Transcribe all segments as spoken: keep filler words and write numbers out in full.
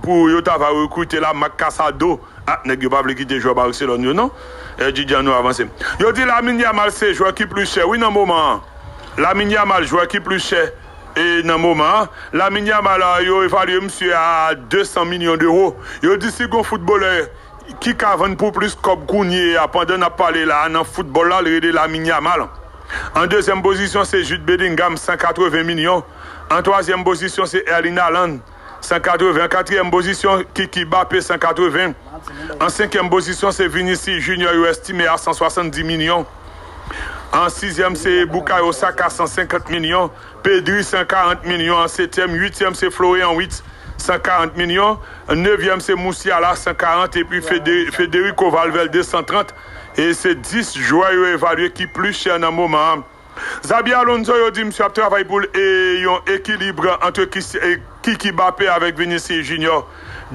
pou yo ta va rekrite Lamarck Casado. Ah, nèg yo pa vle kite jwè Barcelone yo, non. Eh, Djidji, annou avanse. Yo di Lamine Yamal se jwè ki pli chè, wi, nan moman an. Lamine Yamal, jwè ki pli chè, e nan moman an. Lamine Yamal, ah, yo evalye misye a de san milyon dewo. Yo di si gon foutbolè ki ka vann pou plis kòb kounye a, pandan n ap pale la a, nan foutbòl la, l rele Lamine Yamal. An dezyèm pozisyon, se Jude Bellingham, san katreven milyon. An twazyèm pozisyon, se Erling Haaland, san katreven. An katriyèm pozisyon, Kiki Mbappé, san katreven. An senkyèm pozisyon, se Vinicius Junior, yo estime a san swasanndis milyon. An sizyèm, se Bukayo Saka, san senkant milyon. Pedri, san karant milyon. An setyèm, uityèm, se Florian Wirtz, san karant milyon. Nevyèm, se Musiala, san karant. Epi Fede-, Federico Valverde, san trant. E se dis jwè yo evalye ki pli chè nan moman an. Xabi Alonso, yo di misye ap travay pou l e yon ekilib ant Kis-, e Kiki Mbappé avèk Vinicius Junior.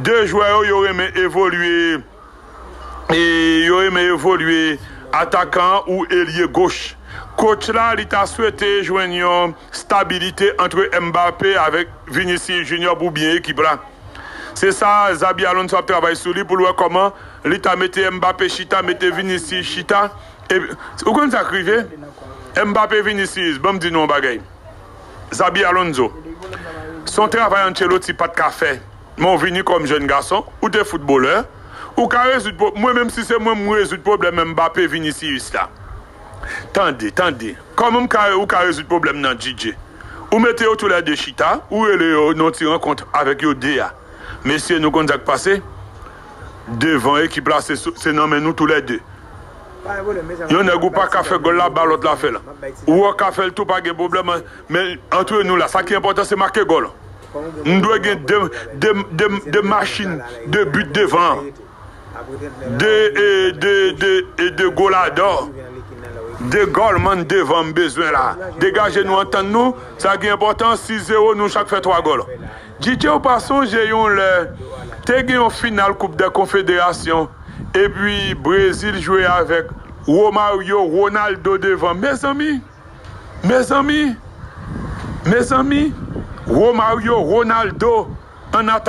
De jwè yo, yo renmen evolye, e yo renmen evolye atakan ou elye goch. Coach la, li ta swete jwenn yon stabilite ant Mbappé avèk Vinicius Junior pou byen ekip la. Se sa, Xabi Alonso ap travay sou li pou l wè kòman li ta mete Mbappé chita, mete Vinicius chita. E, ou konn sa k rive? Mbappé, Vinicius, ban m di nou yon bagay. Xabi Alonso, se yon travay Ancelotti pa t ka fè. Men w vini kòm jèn gason, ou te foutbolè, ou ka rezoud pwo-, mwen, menm si se mwen, m rezoud pwoblèm Mbappé, Vinicius la. Tande, tande. Kòman m ka, ou ka rezoud pwoblèm nan, Djidji? Ou mete yo toulède chita, ou rele yo nan yon ti rankont avèk yo de a. Mesye, nou konn sa k pase. Devan ekip la, se sou, se nan men nou toulède. Yon nèg ou pa ka fè gòl la, ba lòt la fè l. Ou wè w ka fè l tou, pa gen pwoblèm. Men antre nou la, sa ki enpòtan, se make gòl. M dwe gen de, de, de, de machin de but devan. De, e, de, de, e, de goladò. De gòlman devan m bezwen la. Degaje nou, antann nou. Sa ki enpòtan, sis zewo, nou chak fè twa gòl. Djidji, ou pa sonje yon lè te gen yon final Koup dè Konfederasyon, epi Brezil jwe avèk Romario, Ronaldo devan. Mezanmi, mezanmi, mezanmi, Romario, Ronaldo an atak.